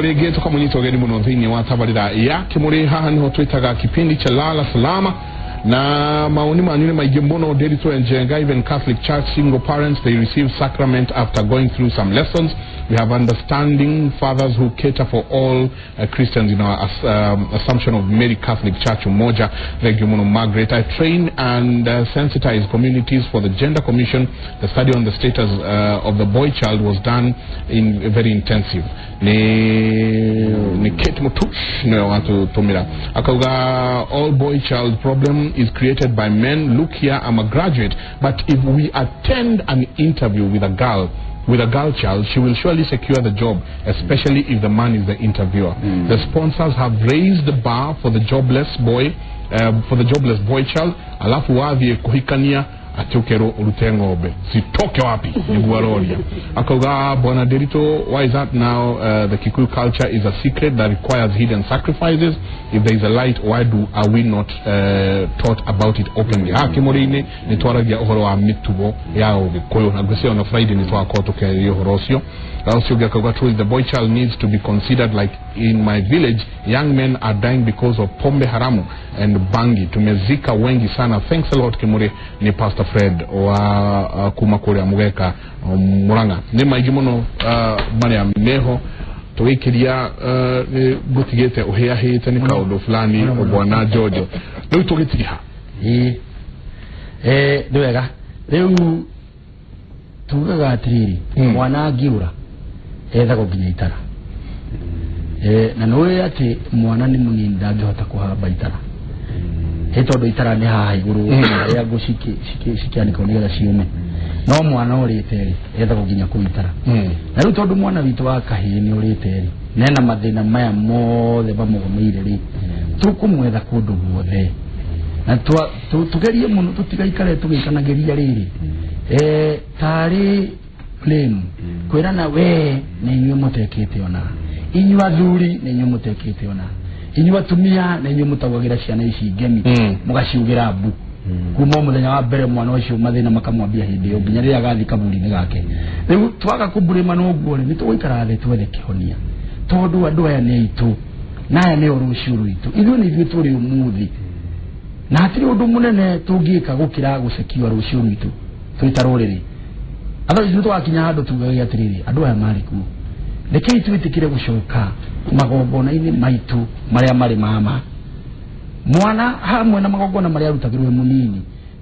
Rĩngĩ tũkamũnyita ũgeni mũno thĩinĩ wa tabarĩra ya Kĩmũrĩ. Haha nĩho twĩtaga kipindi cha Lala Salama, na maoni manyu nĩ maingĩ mũno. Nderitu Njenga, even Catholic Church single parents, they receive sacrament after going through some lessons. We have understanding fathers who cater for all Christians in our Assumption of Mary Catholic Church Umoja. Thank you muno, Margaret. I train and sensitize communities for the Gender Commission. The study on the status of the boy child was done in very intensive. Ni Kate Mutush niwe watutumira, akauga all boy child problem is created by men. Look here, I'm a graduate, but if we attend an interview with a girl child, she will surely secure the job, especially if the man is the interviewer. The sponsors have raised the bar for the jobless boy, for the jobless boy child. Alafu wathie kuhikania ati ukerwo urute ng'ombe citoke wapi niguo aroria. Akauga, "Bwana Derito, why is that now the Kikuyu culture is a secret that requires hidden sacrifices? If there is a light, why do are we not taught about it openly?" Haha Kimuri-inĩ nĩ twaragia ũhoro wa mĩtugo ya Ũgĩkũyũ, na ngwĩciria ona Friday nĩ twakorwo tũkĩaria ũhoro ũcio. Na ũcio ũngĩ akauga, "Truly the boy child needs to be considered. Like in my village, young men are dying because of pombe haramu and bangi. Tumezika wengi sana. Thanks a lot, Kimuri." Ni Pastor Fred wa kuma kũrĩa Mũgeka, Murang'a. Nĩ maingĩ mũno marĩa meho tũgĩikĩria. Nĩ ngũtigĩte ũhĩahĩte nĩ kaũndũ fulani, bwana Jojo. Rĩu tũgĩtiga. Ĩĩ, nĩ wega. Rĩu tugaga atĩrĩrĩ, mwana angĩũra ethagwo nginya itara. Na nĩũĩ atĩ mwana nĩ mũnini, ndangĩhota kũhamba itara, ĩ tondũ itara nĩ haha igũrũ harĩa ngũ cikĩanĩkwo nĩgetha ciũme. No mwana ũrĩte rĩ, ethagwo nginya kũu itara. Na rĩu tondũ mwana witũ wa kahĩĩ nĩ ũrĩte rĩ, nena mathĩna maya mothe mamũgũmĩire rĩ, tũkũmwetha kũndũ guothe na tũgerie mũno tũtigaikare tũgĩkanagĩria rĩrĩ, tarĩ blame kwĩrana, we nĩ inyuĩ mũtekĩte, ona inyuĩ athuri nĩ inyuĩ mũtekĩte, ona inyuĩ atumia nĩ inyuĩ mũtagwagĩra ciana ici ngemi, mũgaciugĩra mbu kuma o mũthenya wa mbere. Mwana ũcio mathĩna makamwambia hĩndĩ ĩyo nginya rĩrĩa agathiĩ kaburi-inĩ gake. Rĩu twaga kũmburĩma ũguo rĩ, nĩ tũgũikara thĩ twethe kĩhonia, tondũ andũ aya nĩ aitũ na aya nĩo rũciũ rwitũ. Ithuĩ nĩ ithuĩ tũrĩ ũmũthĩ, na hatirĩ ũndũ mũnene tũngĩka gũkĩra gũcekiwa rũciũ rwitũ twĩ ta rũrĩrĩ. Otherwise nĩ tũgakinya handũ tugage atĩrĩrĩ, andũ aya marĩ kuo, rekei twĩtĩkĩre gũcoka magongona-inĩ maitũ marĩa marĩ mama. Mwana hamwe na magongona marĩa arutagĩrwo e mũnini,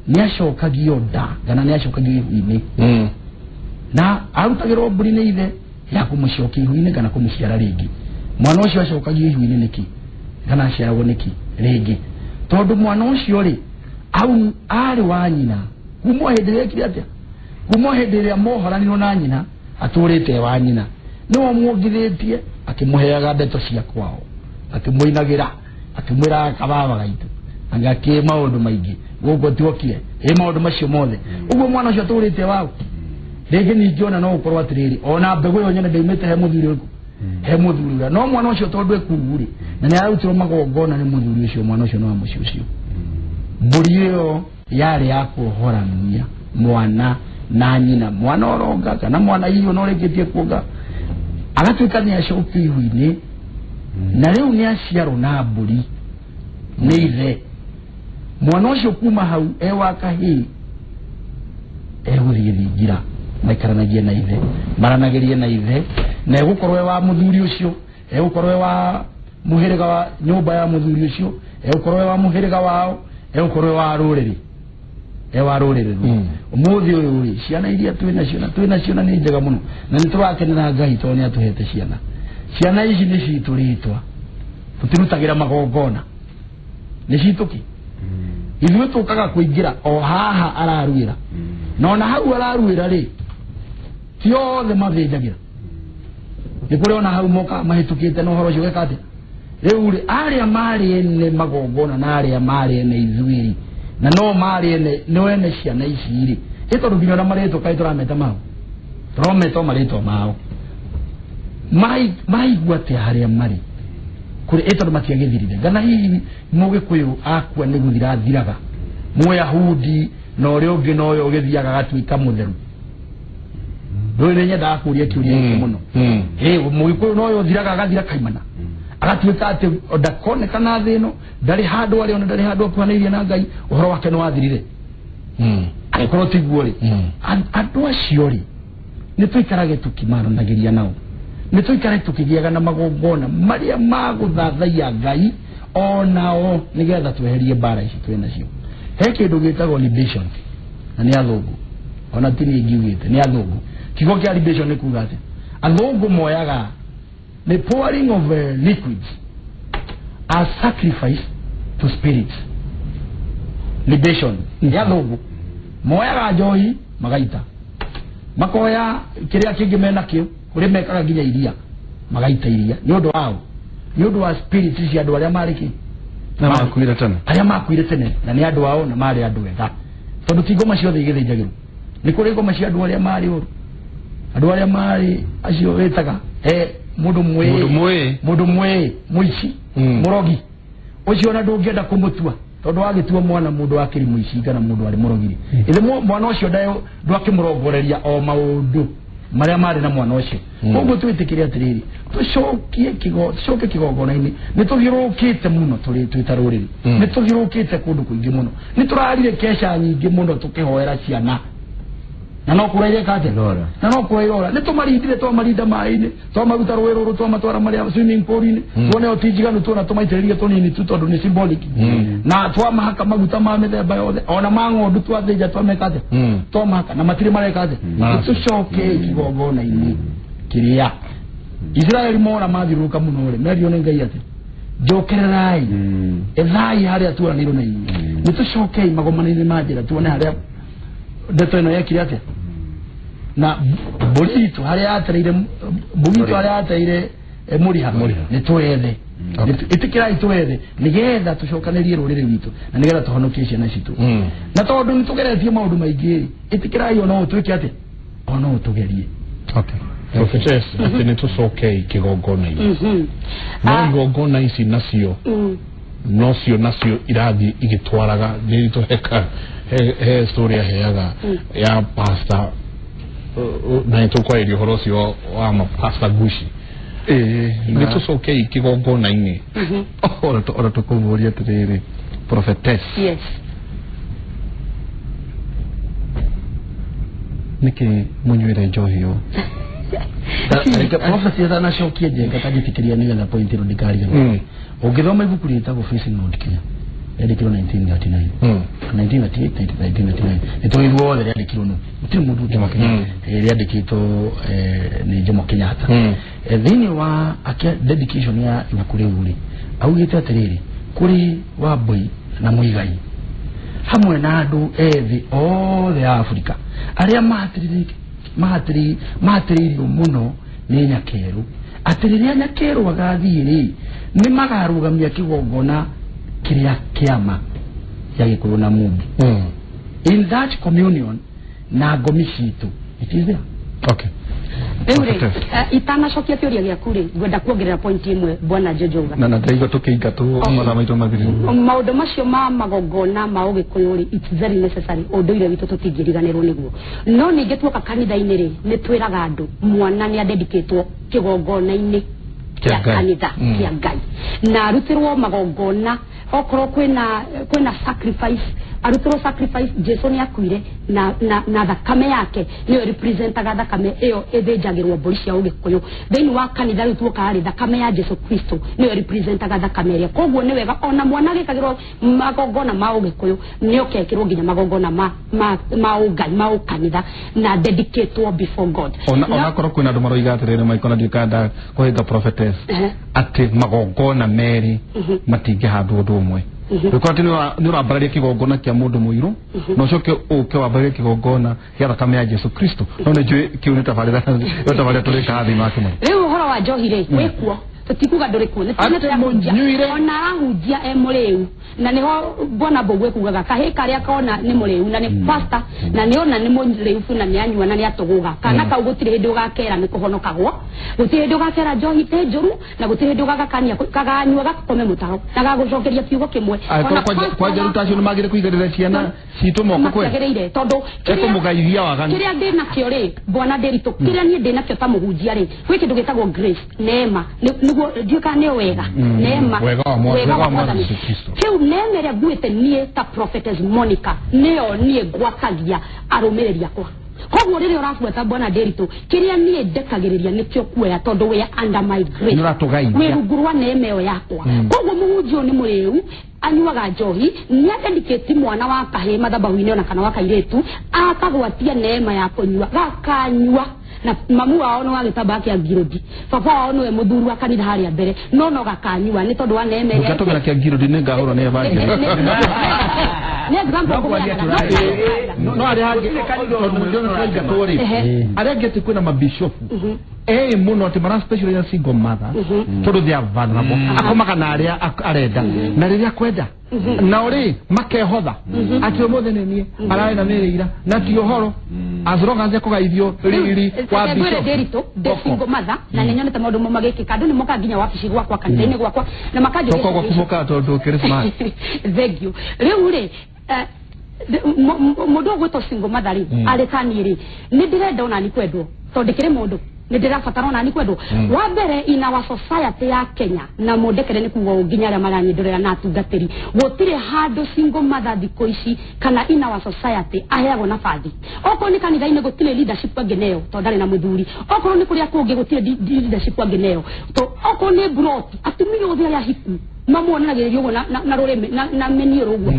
nĩ acokagio nda kana nĩ acokagio ihu-inĩ, na arutagĩrwo mbũri nĩ ithe ya kũmũcokia ihu-inĩ kana kũmũciara rĩngĩ. Mwana ũcio acokagio ihu-inĩ nĩkĩ kana aciaragwo nĩkĩ rĩngĩ? Tondũ mwana ũcio rĩ, au arĩ wa nyina kuma o hĩndĩ ĩrĩa ekire atĩa, kuma o hĩndĩ ĩrĩa mohoranirwo na nyina, atũrĩte wa nyina, nĩwe muongithĩtie, akĩmũheaga ndeto cia kwao, akĩmũinagĩra, akĩmwĩraga kababa gaitũ anga kĩ maũndũ maingĩ gũkũ tuokire ĩ maũndũ macio mothe. Ũguo mwana ũcio atũrĩte wao rĩngĩ. Ningĩ ona no gũkorwo atĩrĩrĩ, ona mbegũ ĩyo nyene ndaumĩte he mũthuri ũrĩkũ, he mũthuri ũrĩa. No mwana ũcio tondũ ekuu rĩ, na nĩ ararutirwo magongona nĩ mũthuri ũcio, mwana ũcio nĩ wa mũciĩ ũcio. Mbũri ĩyo yarĩ ya kuohorania mwana na nyina. Mwana ũronga kana mwana hihi ona ũrĩkĩtie kuonga agatuĩka nĩ acokio ihu-inĩ, na rĩu nĩ aciarwo na mbũri nĩ ithe. Mwana ũcio kuma hau e wa kahĩĩ egũthiĩ thingira maikaranagie na ithe, maranagĩrie na ithe, na egũkorwo e wa mũthuri ũcio, egũkorwo e wa mũhĩrĩga wa nyũmba ya mũthuri ũcio, egũkorwo e wa mũhĩrĩga wao, egũkorwo e wa rũrĩrĩ, e wa rũrĩrĩ rũu. Ũmũthĩ ũyũ rĩ, ciana iria twĩ nacio na twĩ nacio na nĩ njega mũno, na nĩ tũrakenera Ngai tondũ nĩ atũhete ciana. Ciana ici nĩ citũ rĩtwa, tũtirutagĩra magongona, nĩ citũ kĩ. Ithuĩ tũkaga kũingĩra o haha araruĩra, na ona hau araruĩra rĩ, ti othe mathĩnjagĩra. Nĩ kũrĩ ona hau moka mahĩtũkĩte na ũhoro ũcio ũgeka atĩa. Rĩu rĩ, arĩa marĩ ene magongona na arĩa marĩ ene ithuĩ rĩ, na no marĩ ene no ene ciana ici rĩ, ĩ tondũ nginya ona marĩtwa kaĩ tũrameta mao, tũrameta o marĩtwa mao. Maraigua atĩa harĩa marĩ kũrĩ ĩ tondũ matiagĩthirire? Ngana hihi Mũgĩkũyũ akua nĩ gũthira athiraga, Mũyahudi na ũrĩa ũngĩ na ũyũ ũgĩthiaga agatuĩka mũtheru. Ndũĩ nĩ nyendaga kũria kĩũria gĩkĩ mũno. Mũgĩkũyũ no yo thiraga agathira kaimana. Agatuĩka atĩ ndakonekana thĩ ĩno, ndarĩ handũ arĩ ona ndarĩ handũ akuhanĩirie na Ngai, ũhoro wake nĩ wathirire. Angĩkorwo tiguo rĩ, andũ acio rĩ, nĩ tũikarage tũkĩmaranagĩria nao, nĩ tũikare tũkĩgĩaga na magongona marĩa magũthathaiya Ngai onao nĩgetha tweherie mbara ici twĩ nacio. He kĩndũ gĩtagwo libation, na nĩ athũngũ, ona ti niĩ ngiugĩte, nĩ athũngũ. Kiugo kĩa libation nĩ kuga atĩ athũngũ moyaga the pouring of liquids as sacrifice to spirits. Libation nĩ athũngũ moyaga njohi magaita, makoya kĩrĩa kĩngĩ menakĩo, kũrĩ mekaga nginya iria magaita iria nĩ ũndũ wao, nĩ ũndũ wa spirits cia andũ arĩa marĩ kĩ na makuire tene, arĩa makuire tene, na nĩ andũ ao na marĩ andũ ega, tondũ ti ngoma ciothe igĩthĩnjagĩrwo. Nĩ kũrĩ ngoma cia andũ arĩa marĩ ũru, andũ arĩa marĩ acio wĩtaga mũndũ mwĩ mũici, mũrogi ũcio ona ndũngĩenda kũmũtua, tondũ wagĩtua mwana mũndũ akĩrĩ mũici kana mũndũ arĩ mũrogi, ithe mwana ũcio ndwakĩmũrongoreria o maũndũ marĩa marĩ na mwana ũcio. Koguo twĩtĩkĩre atĩrĩrĩ, tũcoke kĩgongona-inĩ. Nĩ tũthiũrũrũkĩte mũno tũrĩ twĩ ta rũrĩrĩ, nĩ tũthiũrũrũkĩte kũndũ kũingĩ mũno, nĩ tũrarire keca nyingĩ mũno tũkĩhoera ciana, na no kũra ireka atĩa, na no kũra irora. Nĩ tũmarindire, twamarinda maĩ-inĩ, twamaruta rũĩ rũrũ, twamatwara marĩa swimming pool-inĩ, tuone o ti njiganu, tuona tũmaitĩrĩrie tũnini tu tondũ nĩ symbolic, na twamahaka maguta ma mĩthemba yothe, ona ma ng'ondu twathĩnja, twameka atĩa, twamahaka, na matirĩ mareka atĩa. Tũcoke kĩgongona-inĩ kĩrĩa Isiraeli mora mathiũrũrũka mũno rĩ, merio nĩ Ngai atĩ njokererai, ethai harĩa tuoranĩirwo na inyuĩ. Nĩ tũcokei magomano-inĩ ma njĩra, tuone harĩa ndeto ĩno yekire atĩa, na mbũri itũ harĩa yatereire, mbũri itũ harĩa yatereire mũriha, nĩ twethe, ĩtĩkĩrai twethe, nĩgetha tũcokanĩrie rũrĩrĩ rwitũ, na nĩgetha tũhonokie ciana citũ. Na tondũ nĩ tũgeretie maũndũ maingĩ rĩ, ĩtĩkĩrai ona ũũ twĩke atĩa, ona ũũ tũgerie. Prophetess, atĩ nĩ tũcokei kĩgongona-inĩ. No igongona ici nacio nocio nacio irathiĩ igĩtwaraga. Nĩ tũheka he story aheaga ya pastor, na nĩ tũkwarĩria ũhoro ũcio wa pastor Gushi. Nĩ tũcokei kĩgongona-inĩ. Ona tũkũmũria atĩrĩrĩ, prophetess, yes, nĩkĩ mũnyuĩre njohi ũũ? Prophet atanacokia njenga kanjĩtĩkĩria nĩgetha point ĩno ndikariganĩrwo. Ũngĩthoma ibuku rĩtagwo Facing Mount Kenya, rĩandĩkirwo 1939, 1938, 1939, nĩ tũĩ ithuothe rĩandĩkirwo nũ, gũtirĩ mũndũ ũngĩ, rĩandĩkĩtwo nĩ Jomo Kenyatta. Thĩinĩ wa dedication ya ibuku rĩu rĩ, augĩte atĩrĩrĩ, kũrĩ Wambui na Muigai hamwe na andũ ethĩ othe a Afrika arĩa mahatĩrĩirio mũno nĩ Nyakerũ, atĩ rĩrĩa Nyakerũ agathiĩ rĩ, nĩ magarũgamia kĩgongona kĩrĩa kĩama gĩa Gĩkũyũ na Mumbi. In that communion na ngomi citũ, it is there. Okay. Rĩu rĩ, itanacokia kĩũria gĩaku rĩ, ngwenda kuongerera point ĩmwe bwana Njojoga. Na ndaigua tũkĩingatwo mathaa maitũ mathiru. Maũndũ macio ma magongona ma ũgĩkũyũ rĩ, it's very necessary, ũndũire witũ tũtingĩriganĩrwo nĩguo. No ningĩ tuoka kanitha-inĩ rĩ, nĩ twĩraga andũ mwana nĩ adedicatwo kĩgongona-inĩ kĩa kanitha kĩa Ngai, na arutĩrwo magongona, okorwo kwĩna sacrifice, arutĩrwo sacrifice. Jesu nĩ akuire na thakame yake nĩyo representaga thakame ĩyo ĩthĩnjagĩrwo mbũri cia ũgĩkũyũ. Thĩinĩ wa kanitha rĩu tuoka rĩ, thakame ya Jesu Kristo nĩyo representaga thakame ĩrĩa. Koguo nĩ wega ona mwana agĩkagĩrwo magongona ma ũgĩkũyũ nĩ ũkekĩrwo nginya magongona ma ũngai ma ũkanitha na dedicatwo before God. Ona korwo kwĩna andũ maroiga atĩrĩrĩ, Michael, na ndiũkanda kũhĩnga prophetess, atĩ magongona merĩ matingĩhandwo ũndũ ũmwe. Ũkorwo atĩ nĩ ũrambararia kĩgongona kĩa mũndũ mũirũ, na ũcoke ũke wambararie kĩgongona kĩa thakame ya Jesu Kristo. No nĩ njũĩ kĩu nĩ tabarĩra tũrĩkaga thĩinĩ wa kĩmwe. Rĩu ũhoro wa njohi rĩ, wĩkuo Tutikuga ndũrĩ kuo. Nĩ tuonete Atĩ mũnyuire. Ona arahunjia e mũrĩu. Na nĩho bwana Mbũgũ kugaga kahĩ karĩa kona nĩ mũrĩu na nĩ pastor na nĩ ona nĩ mũrĩu biũ na nĩ anyua na nĩ atũgũga. Kana kau gũtirĩ hĩndĩ ũgakera nĩ kũhonokagwo. Gũtirĩ hĩndĩ ũgakera njohi tĩ njũru na gũtirĩ hĩndĩ ũgagakania kaganyua gakome mũtaro na gagũcokeria kiugo kĩmwe. Ona pastor Kwanja ruta acio nĩ magĩrĩire kũigĩrĩra ciana citũ moko kwe. Matiagĩrĩire tondũ Ekũmũgaithia waganu. Kĩrĩa ndĩ nakĩo rĩ bwana Nderitu, kĩrĩa niĩ ndĩ nakĩo ta mũhunjia rĩ, gwĩ kĩndũ gĩtagwo grace, neema. Nĩguo ndiũĩ kana nĩyo wega. Neema. Wega wa Mwathani. Wega wa Wega wa Mwathani. Yesu Kristo. Kĩu neema ĩrĩa nguĩte niĩ ta Prophetess Monica nĩyo niĩ ngwatagia arũmĩrĩri akwa. Koguo rĩrĩa ũrabuata bwana Nderitu, kĩrĩa niĩ ndekagĩrĩria nĩkĩo kuoya tondũ we are under my grace. Nĩ ũratũgaithia. Wĩ rungu rwa neema ĩyo yakwa. Koguo mũhunjia ũyũ nĩ mũrĩu, anyuaga njohi, nĩadedicate mwana wa kahĩĩ mathabahu-inĩ ona kana wa kairĩtu, akagwatia neema ya kũnyua, gakanyua. Na mamu wao nĩ wa gĩtambaya kĩa ngirũndi, baba wao nĩwe mũthuri wa kanitha harĩa mbere, no no gakanyua nĩ tondũ wa neema ĩrĩa Ndũgatũmĩra kĩa ngirũndi nĩ ngahũrwo nĩ evangelist. Nĩ example No kwaria kũheana. tũraria. No arĩa angĩ tondũ mũndũ ũyũ nĩtũraingatwo rĩ, arĩa angĩ atĩ kwĩna mabishopu mũno atĩ mara specialize na single mother tondũ they are vulnerable, akomaga na arĩa arenda na rĩrĩa kwenda nao rĩ makehotha atĩ ũmũthĩ nĩ niĩ ararĩ na mĩrĩ ira na ti ũhoro as long as ekũgaithio riri wa Ngwĩre bishop Nderitu, ndĩ single mother na nĩ nyonete maũndũ mo magĩkĩka. Andũ nĩ mokaga nginya wabici gwakwa, kanitha-inĩ gwakwa, na makanjũria Toka gwaku mokaga tondũ ũkĩrĩ smart. Thank you. Rĩu rĩ, mũndũ ũgwĩtwo single mother rĩ, arĩ ta niĩ rĩ, nĩ ndĩrenda onani kwendwo tondũ ndĩkĩrĩ mũndũ, nĩ ndĩrabatara onani kwendwo. Wa mbere, in our society ya Kenya, na mũndekere nĩ kuga ũũ nginya arĩa maranyindũrĩra na atungatĩri, gũtirĩ handũ single mother thikũ ici kana in our society aheagwo nabathi. Okorwo nĩ kanitha-inĩ gũtirĩ leadership angĩneo tondũ ndarĩ na mũthuri, okorwo nĩ kũrĩa kũngĩ gũtirĩ leadership angĩneo, okorwo nĩ mburoti atumia othe arĩa ahiku mamuonanagĩrĩria ũguo na rũrĩmĩ na mĩniũrũ ũguo.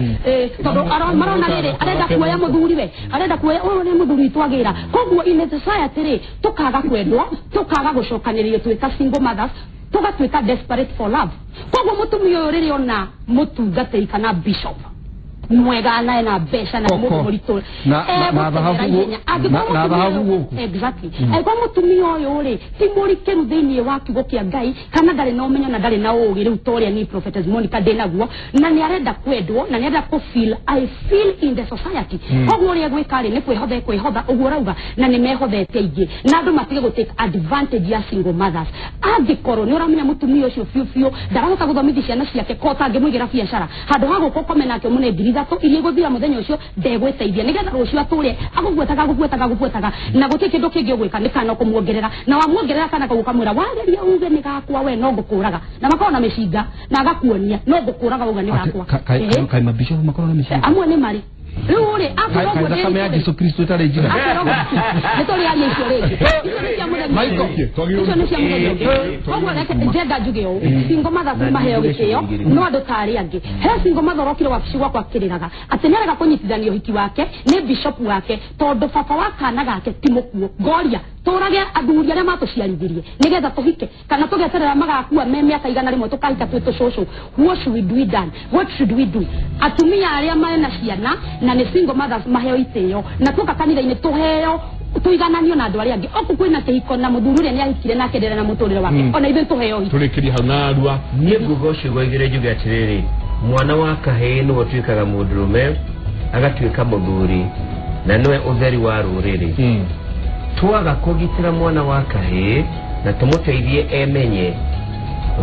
Tondũ marona rĩrĩ arenda kuoya mũthuri we, arenda kuoya ũyũ nĩ mũthuri witũ agĩra. Koguo in the society rĩ, tũkaga kwendwo, tũkaga gũcokanĩrĩrio twĩ ta single mothers, tũgatuĩka desperate for love. Koguo mũtumia ũyũ rĩrĩa ona mũtungatĩri kana bishop mwega na ena mbeca na Koko. mũndũ mũritũ Na thahabu Angĩkorwo na thahabu mũtumia ũyũ- gũkũ. Exactly. Angĩkorwo mũtumia ũyũ rĩ ti mũrikĩru thĩinĩ wa kiugo kĩa Ngai kana ndarĩ na ũmenyo na ndarĩ na ũũgĩ rĩu ta ũrĩa niĩ Prophetess Monica ndĩ naguo, na nĩ arenda kwendwo na nĩ arenda kũ feel I feel in the society. Koguo ũrĩa egwĩka rĩ nĩ kwĩhotha ekwĩhotha ũguo ũrauga, na nĩ mehothete aingĩ, na andũ matige gũ take advantage ya single mothers. Angĩkorwo nĩ ũramenya mũtumia ũcio biũ biũ ndarahota gũthomithia ciana ciake, ko ũtangĩmũigĩra biacara handũ ha gũka ũkome nake ũmũne ngiri ithatũ iria igũthira mũthenya ũcio, ndegwĩteithia nĩgetha rũciũ atũre agũbuataga agũbuataga agũbuataga, na gũtirĩ kĩndũ kĩngĩ ũgwĩka nĩ kana kũmuongerera, na wamuongerera kana kau ũkamwĩra wageria uge nĩ gakwa we no ngũkũraga, na makorwo na mĩcinga na agakuonia no ngũkũraga uga nĩ gakwa. Ehe. Kaĩ mabishopu makorwo na mĩcinga? Amwe nĩ marĩ rĩu rĩ akorwo Kaĩ ũguo thakame ya Nderitu rĩ, Jesu Kristo ĩtarĩ njega? akorwo ũguo nĩ tũrĩ aria icio rĩngĩ, icio nĩ cia mũthenya Michael. ũngĩ. Icio nĩ cia mũthenya ũngĩ. Koguo reke njenda njuge ũũ, single mothers nĩ maheo gĩtĩo, no andũ ta arĩa angĩ, he single mother ũrokire wabici gwakwa akĩrĩraga atĩ nĩ arega kũnyitithanio ũhiki wake nĩ bishop wake tondũ baba wa kana gake ti mũkuũ. Ngoria tũrage athuri arĩa matũciarithirie nĩgetha tũhike kana tũgeterera magakua me mĩaka 100 tũkahika twĩ tũcũcũ? What should we do done? What should we do? Atumia arĩa mena ciana na nĩ single mothers maheo itĩo, na tuoka kanitha-inĩ tũheo tũigananio na andũ arĩa angĩ. Oku kwĩna kĩhiko na mũthuri ũrĩa nĩ ahikire na akenderera na mũtũrĩre wake, ona ithuĩ tũheo hiki. Tũrĩkĩrie hau narua. Niĩ nguga ciugo igĩrĩ njuge atĩrĩrĩ, mwana wa kahĩĩ nĩwe ũtuĩkaga mũndũrũme agatuĩka mũthuri na nĩwe ũtheri wa rũrĩrĩ. Twaga kũgitĩra mwana wa kahĩĩ na tũmũteithie emenye,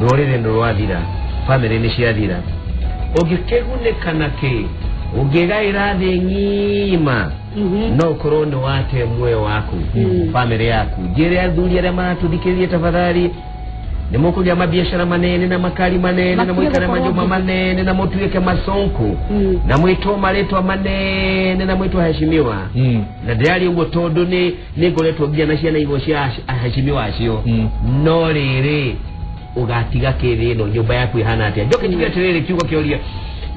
rũrĩrĩ nĩ rwathira, bamĩrĩ nĩ ciathira. Ũngĩkĩgunĩka na kĩ ũngĩgaĩra thĩ ng'ima no ũkorwo nĩ wate muoyo waku, bamĩrĩ yaku. Njĩre athuri arĩa maratũthikĩrĩria, tafadhali, nĩ mũkũgĩa mabiacara manene na makari manene na Matige mũikare gũkorwo manyũmba busy. manene na mũtuĩke masonko na mwĩtwo marĩtwa manene na mwĩtwo heshimiwa, na ndĩraria ũguo tondũ nĩ ngoretwo nginya na ciana imwe cia aheshimiwa acio. No rĩrĩ, ũgatiga kĩ thĩ ĩno? Nyũmba yaku ĩhana atĩa? Njoke njuge atĩrĩrĩ, kiugo kĩoria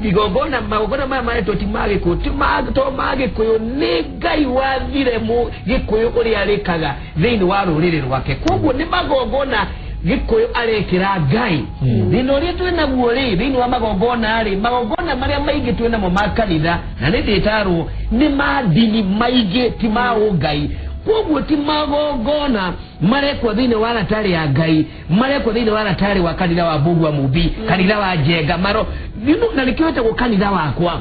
igongona, magongona maya maretwo ti ma gĩkũyũ, ti ma to ma gĩkũyũ, nĩ Ngai wathire mũ gĩkũyũ ũrĩa arĩkaga thĩinĩ wa rũrĩrĩ rwake. Koguo nĩ magongona gĩkũyũ arekĩra Ngai. Thĩna ũrĩa twĩnaguo rĩ thĩinĩ wa magongona rĩ, magongona marĩa maingĩ twĩnamo ma kanitha na nĩ ndĩtarwo nĩ ma ndini maingĩ ti ma ũngai, koguo ti magongona marekwo thĩinĩ wa ratari ya Ngai, marekwo thĩinĩ wa ratari wa kanitha wa Mbugua Mumbi, kanitha wa Njenga maro na nĩkĩo wĩtagwo kanitha wakwa.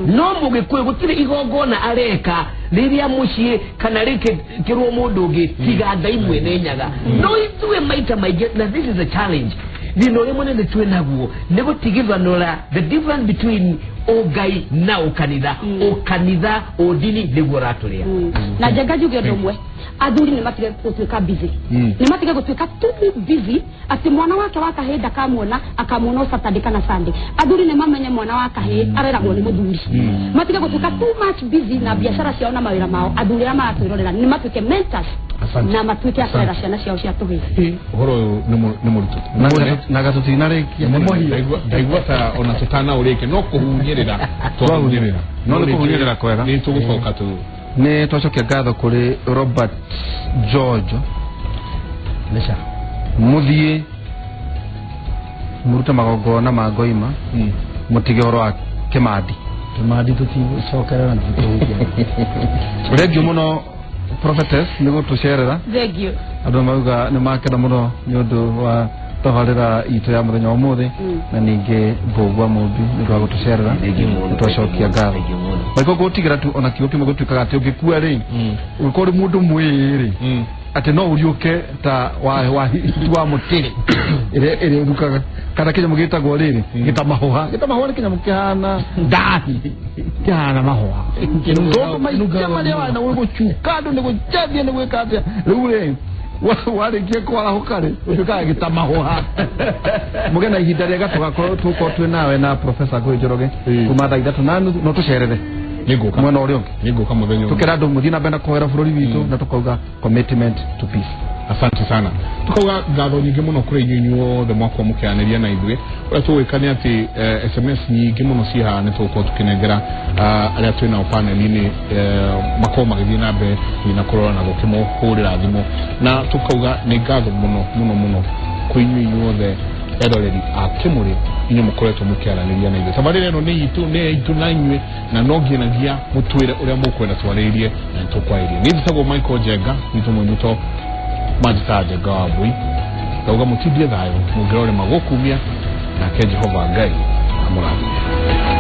No mũgĩkũyũ gũtirĩ igongona areka rĩrĩa mũciĩ kana rĩkĩrwo mũndũ ũngĩ tiga Ngai mwene Nyaga. No ithuĩ maita maingĩ, na this is a challenge, thĩna ũrĩa mũnene twĩ naguo nĩ gũtigithanũra the difference between ũngai na ũkanitha, ũkanitha ũndini nĩguo ũratũrĩa. Na Njenga njuge ũndũ ũmwe, athuri nĩ matige gũtuĩka busy, nĩ matige gũtuĩka too busy atĩ mwana wake wa kahĩĩ ndakamuona, akamuona o Saturday kana Sunday. Athuri nĩ mamenye mwana wa kahĩĩ areragwo nĩ mũthuri, matige gũtuĩka too much busy na biacara ciao na mawĩra mao. Athuri arĩa maratwĩrorera nĩ matuĩke mentors na matuĩke a kũrera ciana ciao cia tũhĩĩ. Ũhoro ũyũ nĩ mũritũ na gatũtinarĩkia ndaigua ta ona tũtanaũrĩkia no kũhunyĩrĩra twahunyĩrĩra, no nĩ kũhunyĩrĩra kwega. Nĩ tũgũcoka tu nĩ twacokia ngatho kũrĩ Robert George Mesha, mũthiĩ mũrute magongona ma ngoima, mũtige ũhoro wa Kĩmandi. Kĩmandi tũtigũcokerera na tũtikũhutia. Thengiũ mũno Prophetess nĩ gũtũcerera. Thengiũ. Andũ mauga nĩ makena mũno nĩ ũndũ wa tabarĩra itũ ya mũthenya wa ũmũthĩ, na ningĩ Mbugua Mumbi nĩ ũndũ wa gũtũcerera, nĩ twacokia ngatho. Maiko gũtigĩra tu ona kiugo kĩmwe gũtuĩkaga atĩ ũngĩkua rĩ, ũngĩkorwo ũrĩ mũndũ mwĩĩ rĩ, atĩ no ũriũke ta wa mũtĩrĩ ĩrĩa ĩrũkaga, kana kĩnyamũ gĩtagwo rĩrĩ gĩtamahũha. Gĩtamahũha nĩ kĩnyamũ kĩhana ndathi, kĩhana mahũha, tondũ maita marĩa wana gũcuka andũ nĩ gũchethia nĩ gwĩka atĩa, rĩu rĩ warĩkia kwarahũka rĩ ũtuĩkaga gĩtamahũha. Mũgĩe na ihinda rĩega, tũgakorwo tũkorwo twĩ nawe na Professor Ngũĩ Njoroge kuma thaa 3:30, no tũcerere nĩngũka mwena ũrĩa ũngĩ, nĩngũka mũthenya ũmwe. Tũkĩra andũ mũthiĩ na mbere na kũhoera bũrũri witũ, na tũkauga commitment to peace. Asante sana. Tukauga ngatho nyingĩ mũno kũrĩ inyuĩ inyuothe mwakorwo mũkĩaranĩria na ithuĩ. Ũrĩa tũgwĩka nĩ atĩ SMS nyingĩ mũno ciĩ haha nĩ tũgũkorwo tũkĩnengera arĩa twĩ nao panel-inĩ, makorwo magĩthiĩ na mbere na kũrora na gũkĩmũhũrĩra thimũ, na tũkauga nĩ ngatho mũno mũno mũno kwĩ inyuĩ inyuothe eroreri a Kĩmũrĩ, inyuĩ mũkoretwo mũkĩaranĩria na ithuĩ. Tabarĩra ĩno nĩ itũ, nĩ itũ na inyuĩ, na no nginyagia mũtwĩre ũrĩa mũkwenda twarĩrie na nĩtũkwarĩria. Niĩ njĩtagwo Michael Njenga, gwitũ mũnyuto manjĩtaga Njenga wa Mbui. Ndauga mũtindie thayũ, mũngĩrorema gũkumia, nake Jehova Ngai amũrathime.